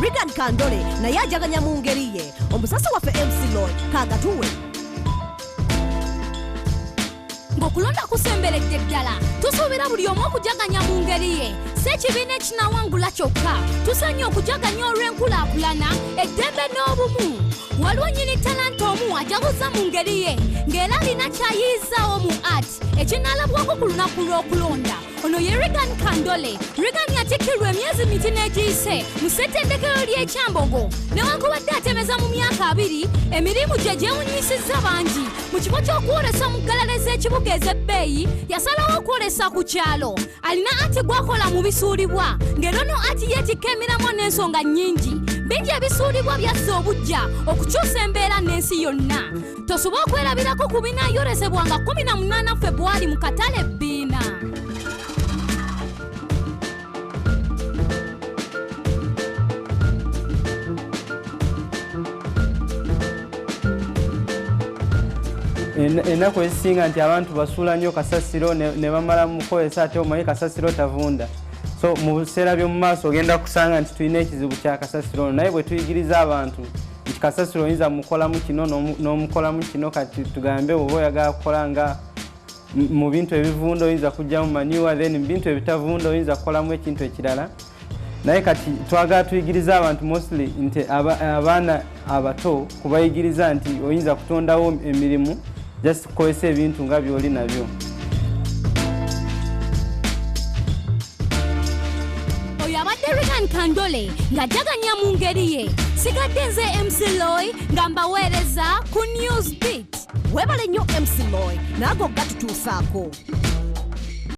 Regan Kandole naye ajaganya mu ngeri ye. Omusasi waffe MC Loy kaagatuwe. Ng'okulonda kusemberedde ddala, tusuubira buli omu okujaganya mu ngeri ye, si ekibiina ekinawangula kyokka. Tusaanye okujaganya olw'enkulaakulana, eddembe n'obumu. Waliwo nnyini talanta omu ajaguza mu ngeri ye, ng'era alina ky'ayiyizzaawo mu art ekinaalabwako ku lunaku lw'okulonda. Ono ye Regan Kandole. Regan yatikkirwa emyezi mitono egiyise mu ssettendekero ly'Ekyambogo. Newankubadde atemeza mu myaka 20, emirimu gye gyewunyisizza bangi. Mu kifo ky'okwolesa mu ggalale z'ekibuga ez'ebbeeyi, yasalawo okwolesa ku kyalo. Alina art gwakola mu bisuulibwa, ng'era ono art yeetikka emiramwa n'ensonga nnyingi. Bingi ebisuulibwa byazza obujja okukyusa embeera n'ensi yonna. Tosobola okwerabirako ku binaayolesebwa nga 18 Febwali mu katale Bbiina. Ennaku ezisinga nti abantu basuula nnyo kasasiro ne bamala mukozesa, ate omanyi kasasiro tavunda. So mu biseera by'omu maaso ogenda kusanga nti tulina ekizibu kya kasasiro ono, naye bwe tuyigiriza abantu nti kasasiro oyinza mukolamu kino n'omukolamu kino. Kati tugambe oba oyagala kukola nga mu bintu ebivunda oyinza kugyamu manure, then mu bintu ebitavunda oyinza kukolamu ekintu ekirala. Naye kati twagala tuyigiriza abantu mostly nti abaana abato, kubayigiriza nti oyinza kutondawo emirimu just kukozesa ebintu nga byoli nabyo. Oyo abadde Regan Kandole ng'ajaganya mu ngeri ye. Sigadde nze MC Loy nga mbaweereza ku News Beat. Weebale nnyo MC Loy, naago gatutuusaako.